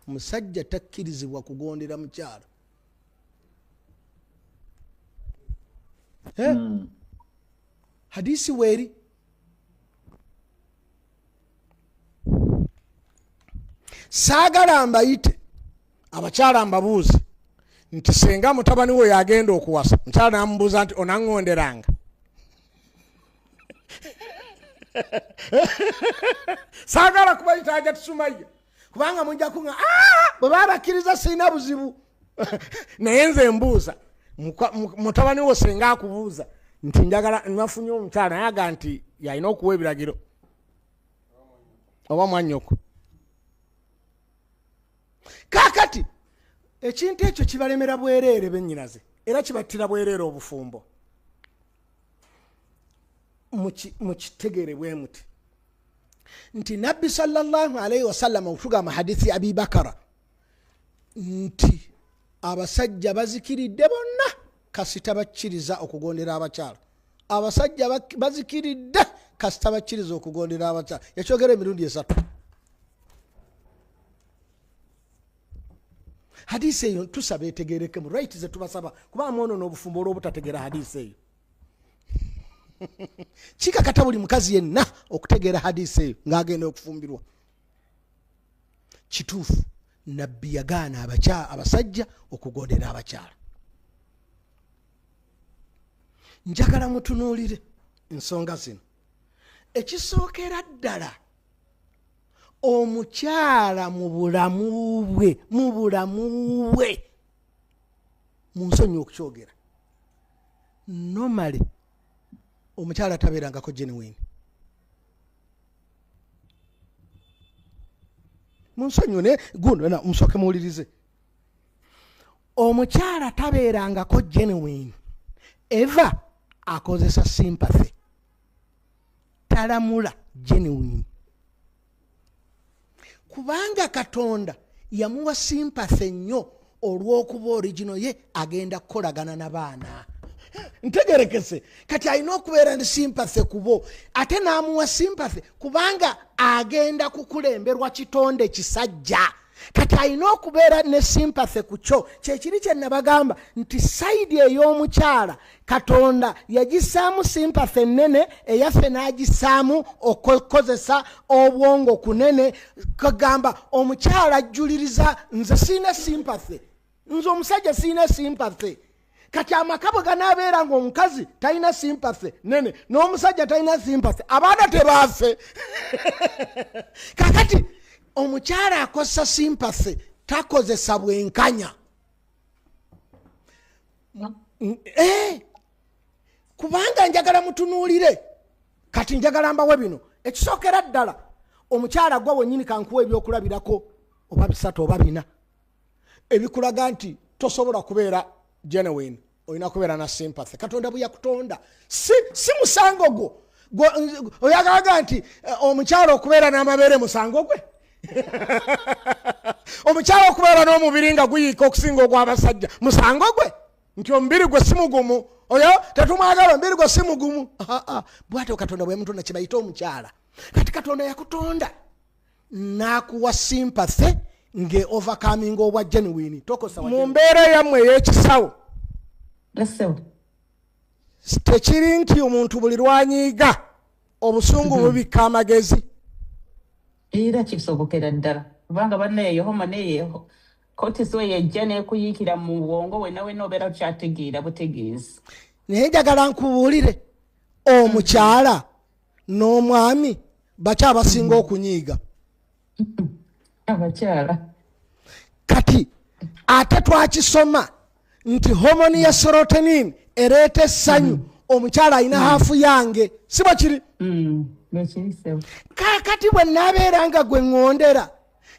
Musajja takkirizibwa kugondera mukyala. Eh? Hadisi weeri. Saagala mbayite abakyala mbabuuze nti senga mutabani we yagenda okuwasa, mukyala namubuuza nti onaŋŋonderanga? Saagala kubayita Hajati Sumaya, kubanga mujja kuŋa, "Ah, bwe baba bakkiriza sirina buzibu." Naye nze mbuuza, mutabani wo senga akubuuza nti njagala nafunye omukyala, naye aga nti yalina okuwa ebiragiro oba mwannyoko. Kaakati ekintu ekyo kibalemera bwereere bennyinaze, era kibattira bwereere obufumbo. Mukitegeere bwe muti nti Nabbi sallallahu alaihi wasallam okutugamba hadithi ya Abibakara nti abasajja bazikiridde bonna kasita bakkiriza okugondera abakyala. Abasajja bazikiridde kasita bakkiriza okugondera abakyala. Yakyogera emirundi esatu. Hadisi eyo tusaba etegerekemu right ze tubasaba, kuba mwono n'obufumbo olw'obutategeera hadisi eyo. Kikakata buli mukazi yenna okutegeera hadisi eyo ng'agenda okufumbirwa. Kituufu, Nabbi yagaana abasajja okugondera abakyala. Njagala mutunuulire ensonga zino. Ekisookera ddala, omukyala mu bulamu bwe, mu bulamu bwe, mu nsonyi okukyogera, normally omukyala tabeerangako genuine. Mu nsonyi ne guno na musooke muwulirize. Omukyala tabeerangako genuine. Eva akozesa sympathy, talamula genuine, kubanga Katonda yamuwa sympathy nnyo olw'okuba original ye agenda kukolagana n'abaana. Ntegerekese, kati alina okubeera ne sympathy kubo, ate n'amuwa sympathy kubanga agenda kukulemberwa kitonde kisajja. Kati alina okubeera ne sympathy ku kyo. Kyekiri kye nabagamba nti side ey'omukyala Katonda yagisaamu sympathy ennene, eyaffe n'agisaamu okukozesa obwongo kunene. Kagamba omukyala ajjuliriza, nze siina sympathy, nze omusajja siina sympathy. Kati amaka bwe ganaabeera nga omukazi talina sympathy nene n'omusajja talina sympathy, abaana tebaafe. Kakati omukyala akozesa sympathy, takozesa bwenkanya. Kubanga njagala mutunuulire. Kati njagala mbawe bino. Ekisookera ddala, omukyala gwa wennyini, kankuwa ebyokulabirako oba bisatu oba bina ebikulaga nti tosobola kubeera genuine, olina kubeera na sympathy. Katonda bwe yakutonda si musango gwo. Oyagalaga nti omukyala okubeera n'amabeere musango gwe? Omukyala okubeera n'omubiri nga guyiika okusinga ogw'abasajja musango gwe, nti omubiri gwe si mugumu, oyo tetumwagala, omubiri gwe si mugumu? Bwatyo Katonda bwe yamutonda, kibayite omukyala. Kati Katonda yakutonda n'akuwa sympathy nge overcoming obwa genuine. Tokosa mu mbeera yammwe ey'ekisawo. Tekiri nti omuntu buli lwanyiiga obusungu bubikka amagezi? Era kisobokera ddala, kubanga bannaye hormone eyo cortisol yejja nekuyiikira mu bwongo, wena wena obeera okyategeera butegeezi. Naye njagala nkubuulire, omukyala n'omwami bakyabasinga okunyiiga? Abakyala. Kati ate twakisoma nti hormone ya serotonin ereeta essanyu. Omukyala alina half yange, si bwe kiri? Kaakati bwe naabeera nga gwe ŋŋondera,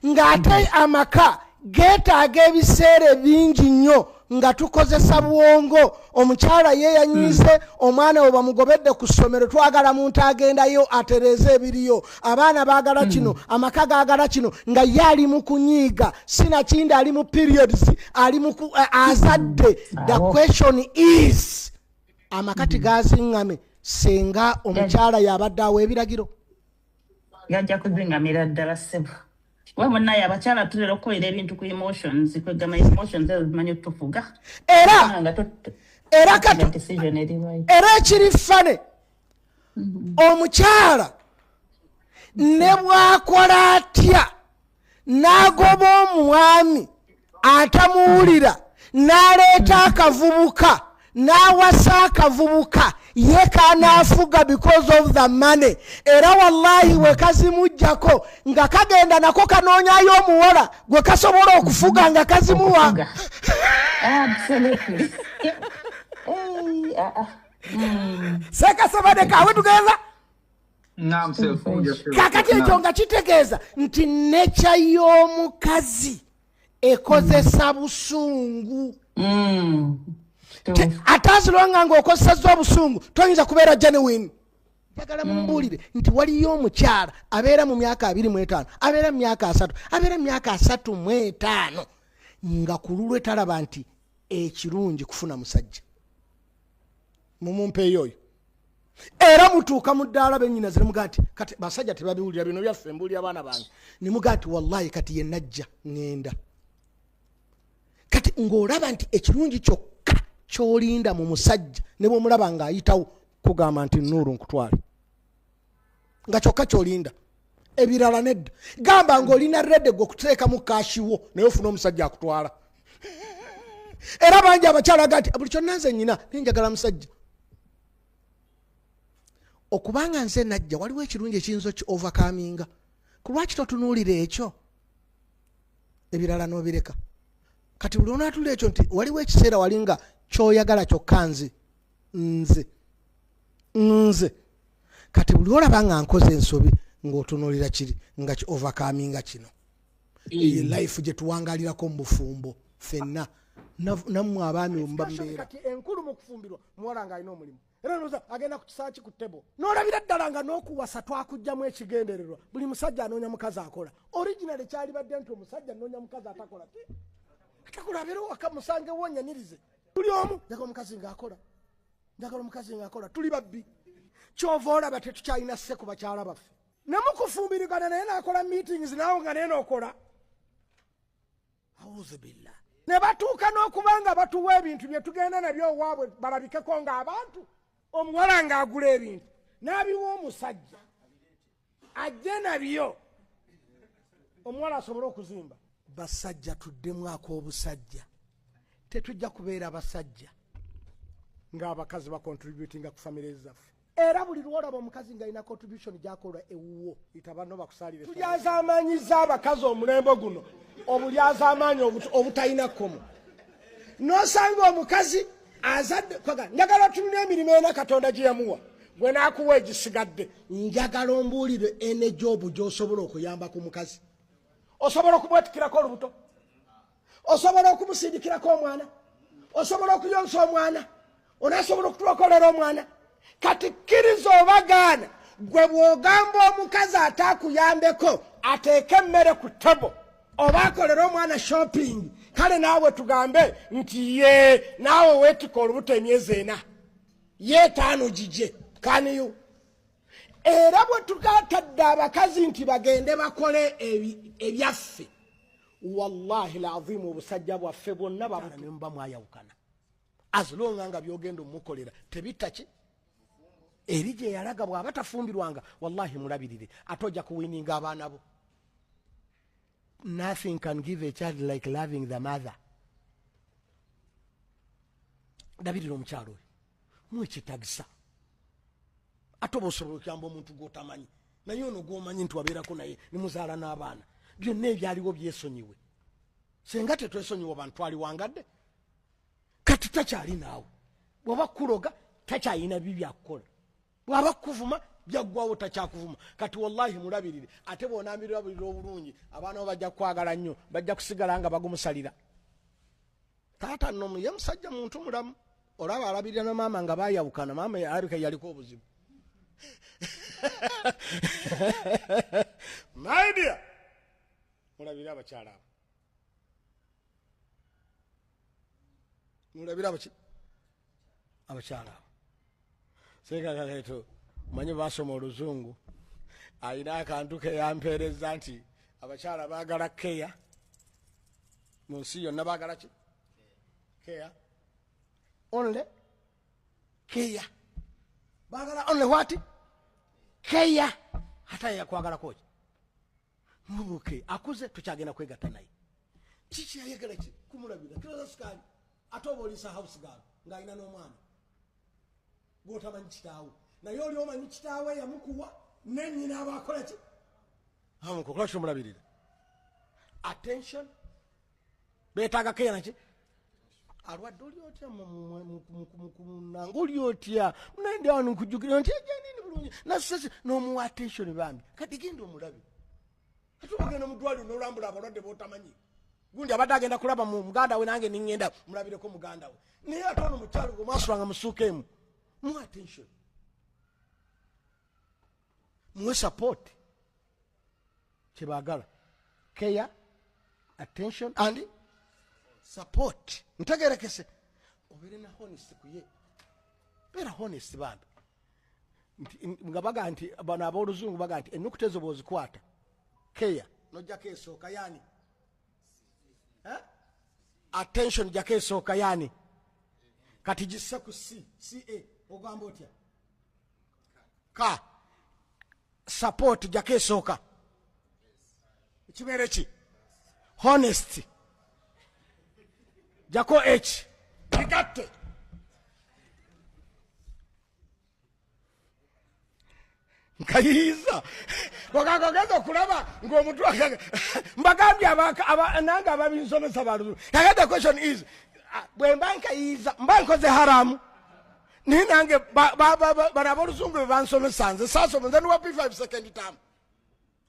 ng'ate amaka geetaaga ebiseera ebingi nnyo nga tukozesa bwongo, omukyala ye yanyiize, omwana we bamugobedde ku ssomero, twagala muntu agendayo atereeze ebiriyo, abaana baagala kino, amaka gaagala kino, nga ye ali mu kunyiiga, sinakindi ali mu periods, ali mu azadde. The question is, amaka tigaziŋŋame senga omukyala yabadde awa ebiragiro? Gajja kuzingamira ddala, ssebo. Kuba naye abakyala tutera okukolera ebintu ku emotions, kwegamba emotions ezo zimanyi otufuga. Era nga era kati decision eri right. Era ekiri funny, omukyala ne bw'akola atya n'agoba omwami atamuwulira, n'aleeta akavubuka, n'awasa akavubuka, ye kanaafuga because of the money. Era wallahi we kazimuggyako nga kagenda nako kanoonyayo omuwala gwe kasobola okufuga nga kazimuwa. Okufuga. Absolutely. Hey, ah, ah. Seekasabadde kawe tugeza. Naam, sir. Kakati ekyo nga kitegeeza nti nature y'omukazi ekozesa busungu. Ate as long ng'okozesezza obusungu, toyinza kubeera genuine. Njagala mumbuulire nti waliyo omukyala abeera mu myaka 25, abeera mu myaka 30, abeera mu myaka 35, nga ku lulwe talaba nti ekirungi kufuna musajja. Mumumpeeyo oyo. Era mutuuka mu ddaala bennyina ziremuga nti kati basajja tebabiwulira bino byaffe, mbuulira abaana bange, nemuga nti wallahi kati ye najja ŋŋenda. Kati ng'olaba nti ekirungi kyokka ky'olinda mu musajja, ne bw'omulaba ng'ayitawo kugamba nti Nuuru nkutwale, nga kyokka ky'olinda, ebirala nedda. Gamba ng'olina ready gwe okuteekamu cash wo, naye ofuna omusajja akutwala. Era bangi abakyala ga nti buli kyonna nze nyina, naye njagala musajja. Okubanga nze najja, waliwo ekirungi ekiyinza oki overcominga. Ku lwaki totunuulira ekyo, ebirala n'obireka? Kati buli onaatula ekyo nti waliwo ekiseera wali nga kyoyagala kyokka nze nze nze. Kati buli olaba nga nkoze ensobi, ng'otunuulira kiri nga ki overcominga kino. Eyo life gye tuwangalirako mu bufumbo ffenna. Nammwe abaami omuba mbeera kati enkulu mu kufumbirwa muwala ng'alina omulimu, era noza agenda ku kisaaki ku table, n'olabira ddala nga n'okuwasa twakugjamu ekigendererwa. Buli musajja anoonya mukazi akola. Original kyalibadde nti omusajja anoonya mukazi atakola ki, atakola, abeere waka musangewo onyanirize. Tuli omu njagala omukazi ng'akola, njagala omukazi ng'akola. Tuli babbi, kyova olaba tetukyalina sse ku bakyala baffe. Nemukufumbirigana naye n'akola meetings naawe nga naye n'okola, auzubillah. Ne batuuka n'okuba nga batuwa ebintu bye tugenda nabyo owaabwe balabikeko ng'abantu. Omuwala ng'agula ebintu n'abiwa omusajja ajje nabyo, omuwala asobole okuzimba. Basajja, tuddemu ak'obusajja. Tetujja kubeera basajja ng'abakazi bacontributinga ku famire zaffe. Era buli lwolaba omukazi ng'alina contribution gyakola ewuwo, ita banno bakusalire. Tulyazaamaanyiza abakazi omulembe guno, obulyazaamaanyi obutalina kkomo. N'osanga omukazi azadde kwaga, njagala otunula emirimu ena Katonda gye yamuwa, gwe n'akuwa egisigadde. Njagala ombuulire ene job gy'osobola okuyamba ku mukazi. Osobola okumwetikirako olubuto, osobola okumusindikirako omwana, osobola okuyonsa omwana, onasobola okutulokolera omwana. Kati kkiriza obagaana, gwe bw'ogamba omukazi ate akuyambeko ateeke emmere ku table oba akolere omwana shopping, kale naawe tugambe nti ye naawe weetika olubuto emyezi 4, ye 5 gigye kaniyu. Era bwe tukatadde abakazi nti bagende bakole ebyaffe, wallahi lazimu obusajja bwaffe bwonna babunemuba mwayawukana. As long nga byogenda omukolera tebitaki eri gye yalaga, bw'aba tafumbirwanga, wallahi mulabirire, ate ojja kuwininga abaana bo. Nothing can give a child like loving the mother. Labirira omukyalo oyo, mwekitagisa. Ate oba osobola okuyamba omuntu gw'otamanyi, naye ono gw'omanyi nti wabeerako naye nimuzaala n'abaana, byonna ebyaliwo byesonyiwe. Senga tetwesonyiwa bantu twaliwangadde. Kati takyali naawe, bw'oba kuloga takyalina bibi byakukola, bw'aba kuvuma byaggwawo, takyakuvuma. Kati wallahi mulabirire, ate bw'onaambirira bulira obulungi, abaana bo bajja kukwagala nnyo, bajja kusigala nga bagumusalira. Taata nno ye musajja muntu mulamu, olaba alabirira na maama nga bayawukana. Maama alabika yaliko obuzibu. My dear, mulabire abakyala abo, mulabire abaki abakyala abo. Sekakaketo manyi basoma oluzungu, ayina akantu keyampeereza nti Abakyala baagala care mu nsi yonna. Baagala ki? Care, only care. Baagala only what? Care. Ate yakwagalako ki? Mubuke akuze, tukyagenda kwegatta naye. Kiki yayagala? Ki kumulabira kilo za sukaali? Ate oba oliisa house girl ng'alina n'omwana gwotamanyi kitaawe, naye oli omanyi kitaawe yamukuwa nenyina aba akola ki? Amukukola kimulabirira. Attention, beetaaga care naki. Alwadde, oli otya? Munange, oli otya? Naye wano nkujjukira nti ejanini bulungi nasese n'omuwa attention. Bambi, kati genda omulabe. Ate ogenda mu ddwaliro n'olambula abalwadde b'otamanyi. Gundi abadde agenda kulaba mu muganda we, nange niŋŋenda mulabireko muganda we. Naye ate ono mukyalo gwe mwasulanga musuuka emu, muwe attention, muwe support. Kyebaagala care, attention and support. Ntegerekese? Obeere na honest kuye, beera honest bambi. Nti nga baga nti bano abooluzungu baga nti ennukuta ezo bw'ozikwata, care nojjako esooka yani. Eh? Attention jako esooka yani. Kati gisse ku c ca, ogamba otya? Ka support jako esooka ekibeere ki? Honest jako h, bigatte. Nkayiiza ogenda okulaba ng'omuntu mbagambye nange ababinsomesa baluzu. Kakati the question is, bwe mba nkayiiza mba nkoze haramu? Naye nange bano abooluzungu be bansomesa, nze saasoma. Nze niwa P5 second term,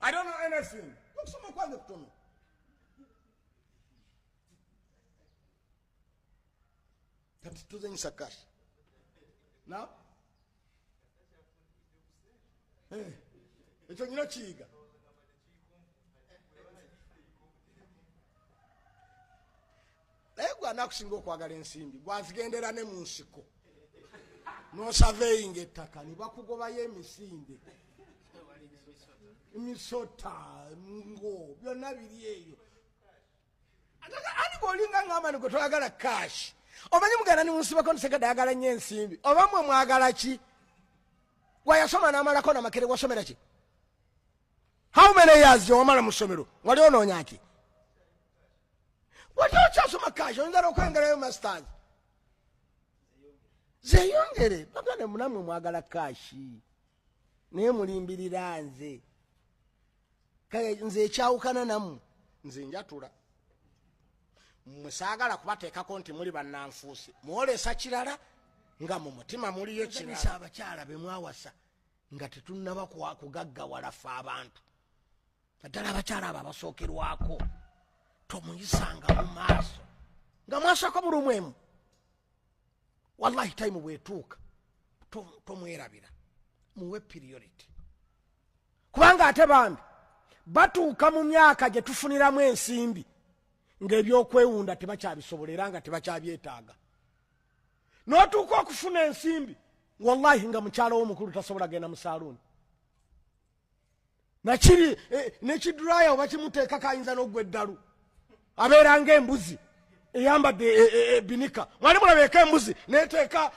I don't know anything. Okusoma kwange kutono. Kati tuzanyisa cash now. Ekyo nyina kiyiga, naye gwe anakusinga okwagala ensimbi, gwazigendera ne mu nsiko nosurveyinga ettaka ne bakugobayo emisinde, emisota, ngo byonna biri eyo. Ani gwolinga ngamba ni gwe toyagala cash? Omanyi mugenda nimunsibako ntisegedde ayagala nnyo ensimbi. Oba mwe mwagala ki? Gwayasoma n'amalako namakere, wasomera ki? How many years gyewamala mu ssomero? Wali onoonya ki? Wali okyasoma cash? Oyinza n'okwengerayo masters zeyongere. Baganda munamwe mwagala cash, naye mulimbirira nze. Kale nze ekyawukana nammwe, nze njatula. Mmwe saagala kubateekako nti muli bannanfuusi. Mwolesa kirala nga mu mutima muliyo kirala. Abakyala be mwawasa nga tetunnaba kugaggawala ffe abantu, naddala abakyala abo abasookerwako, tomuyisanga mu maaso nga mwasooka bulumu emu. Wallahi, time bwetuuka tomwerabira, muwe priority, kubanga ate bambi batuuka mu myaka gye tufuniramu ensimbi ng'ebyokwewunda tebakyabisobola era nga tebakyabyetaaga. N'otuuka okufuna ensimbi, wallahi, nga mukyalo w'omukulu tasobola genda mu saaluuni nakiri nekiduraya oba kimuteekako ayinza n'oggwa eddalu. Abeera ng'embuzi eyambadde ebinika. Mwali mulabeeko embuzi neteeka?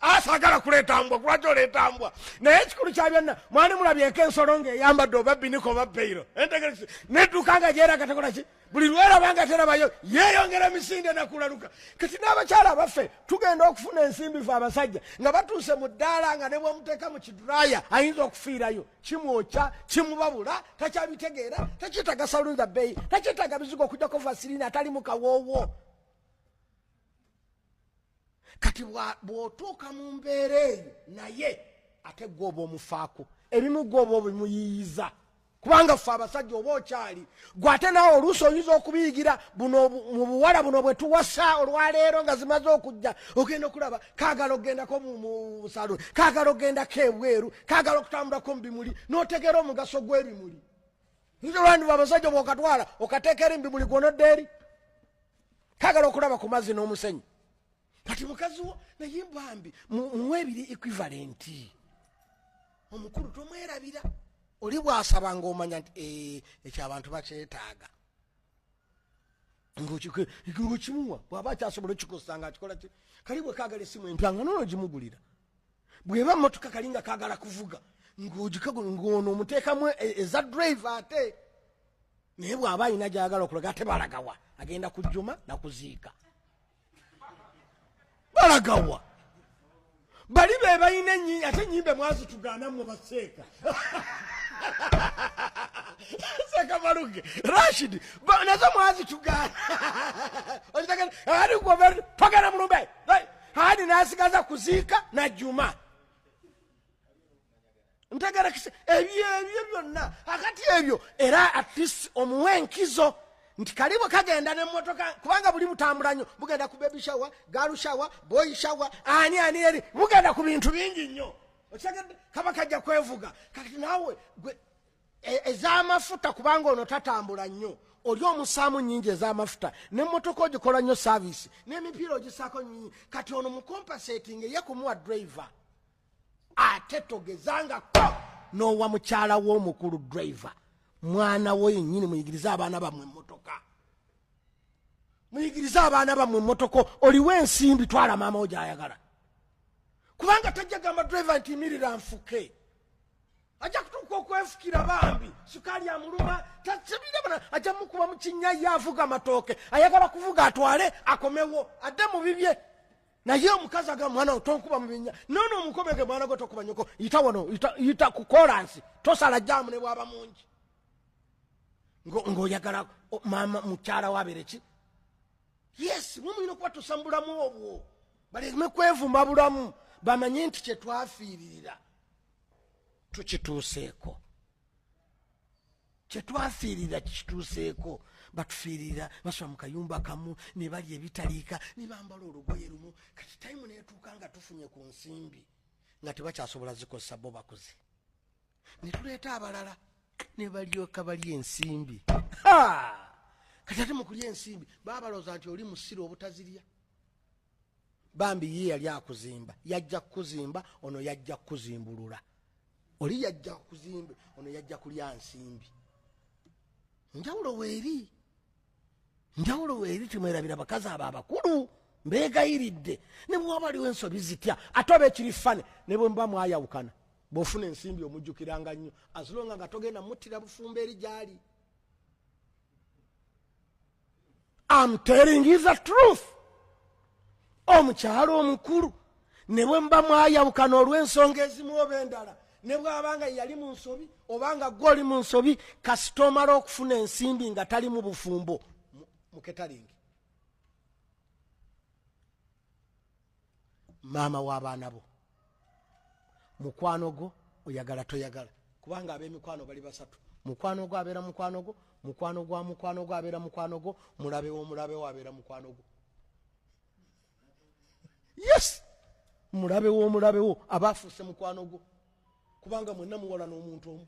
Asaagala kuleeta mbwa, kulwaki oleeta mbwa? Naye ekikulu kya byonna, mwali mulabyeko ensolo ng'eyambadde oba binika oba beyiro nedduka nga gyeraga tekola ki? Buli lweraba nga terabayo, yeeyongera misinde nakulaluka. Kati n'abakyala abaffe tugenda okufuna ensimbi fe abasajja nga batuuse mu ddaala nga ne bwemuteeka mu kiduraya ayinza okufiirayo, kimwokya, kimubabula, takyabitegeera, takyetaaga saluni za bbeeyi, takyetaaga bizigo okujjako Vaseline atali mu kawoowo. Kati bw'otuuka mu mbeera eyo, naye ate gwe oba omufaako ebimu, gwe oba obimuyiyiza, kubanga ffe abasajja oba okyali gwe ate naawe oluusi oyinza okubiyigira buno mu buwala buno bwe tuwasa olwaleero nga zimaze okujja. Ogenda okulaba kaagala okugendako mu saluni, kaagala okugendako ebweru, kaagala okutambulako mu bimuli, n'otegeera omugaso gw'ebimuli. Nze olwandiba abasajja bw'okatwala okateeka eri mu bimuli, gwonodda eri kaagala okulaba ku mazzi n'omusenyu. Kati mukazi wo naye bambi muwe ebiri equivalent. Omukulu tomwerabira. Oli bw'asaba ng'omanya nti ekyo abantu bakyetaaga, ng'okimuwa. Bw'aba akyasobola okikosa nga akikola ki, kali bwe kaagala essimu empya nga nono gimugulira, bw'eba motoka kali nga kaagala kuvuga ng'ogikagula, ng'ono omuteekamu eza drive. Ate naye bw'aba alina gy'ayagala okulaga, ate balagawa? Agenda kujjuma nakuziika, balagawa? Bali be balina ennyimbe, ate ennyimbe mwazitugaana mmwe baseeka seeka Maluge Rashid, nazo mwazitugaana. Togenda mulumbe ani nasigaza kuziika najjuma. Ntegerekese ebyo ebyo byonna. Akati ebyo era at least omuwe enkizo nti kali bwe kagenda nemmotoka, kubanga buli butambula nnyo, bugenda ku baby shower, girl shower, boy shower, ani ani eri, bugenda ku bintu bingi nnyo. Okitegedde? Kaba kajja kwevuga. Kati naawe gwe ez'amafuta, kubanga ono tatambula nnyo, oli omusaamu nnyingi ez'amafuta, nemmotoka ogikola nnyo service, n'emipiira ogisaako nnyingi. Kati ono mu compensating ye kumuwa driver. Ate togezangako n'owa mukyala w'omukulu driver, mwana wo yennyini. Muyigirize abaana bammwe emmotoka, muyigirize abaana bammwe emmotoka. Oliwo ensimbi, twala maama wo gy'ayagala, kubanga tajja gamba driver nti yimirira nfuke. Ajja kutuuka okwefukira, bambi sukaali amuluma, tasibira, ajja mukuba mu kinnya. Ye avuga amatooke, ayagala kuvuga atwale akomewo adde mu bibye. Naye omukazi agamba, "Mwana wo tonkuba mu binnya." Nono omukomege, "Mwana gwe tokuba nyoko, yita wano, yita ku kolansi, tosala jaamu ne bwaba mungi." Ng'oyagala maama mukyala wabeere ki? Yes, mwe mulina okubatuusa mu bulamu obwo, baleme kwevumba bulamu, bamanye nti kyetwafiiririra tukituuseeko, kyetwafiirira kituuseeko. Batufiirira, basula mu kayumba kamu ne balya ebitaliika ne bambala olugoye lumu. Kati time netuuka nga tufunye ku nsimbi nga tebakyasobola zikozesa, bo bakuze, ne tuleeta abalala ne balyoka balya ensimbi. Kati ate mu kulya ensimbi baba balowooza nti oli musiru obutazirya. Bambi ye yali akuzimba, yajja kukuzimba, ono yajja kukuzimbulula. Oli yajja kuzimba, ono yajja kulya nsimbi. Njawulo weeri, njawulo weeri. Timwerabira bakazi abo abakulu, mbeegayiridde. Ne bwewaba waliwo ensobi zitya, ate oba ekiri fane, ne bwe muba mwayawukana, bw'ofuna ensimbi omujjukiranga nnyo, as long nga togenda muttira bufumbo eri gy'ali. I'm telling you the truth. Omukyalo omukulu ne bwe muba mwayawukana olw'ensonga ezimu oba endala, ne bw'abanga yali mu nsobi obanga gwe oli mu nsobi, kasita omala okufuna ensimbi nga tali mu bufumbo, mu catering, maama w'abaana bo, mukwano gwo, oyagala toyagala, kubanga ab'emikwano bali basatu: mukwano gwo abeera mukwano gwo, mukwano gwa mukwano gwo abeera mukwano gwo, mulabe w'omulabe wo abeera mukwano gwo. Yes, mulabe w'omulabe wo aba afuuse mukwano gwo, kubanga mwenna muwala n'omuntu omu.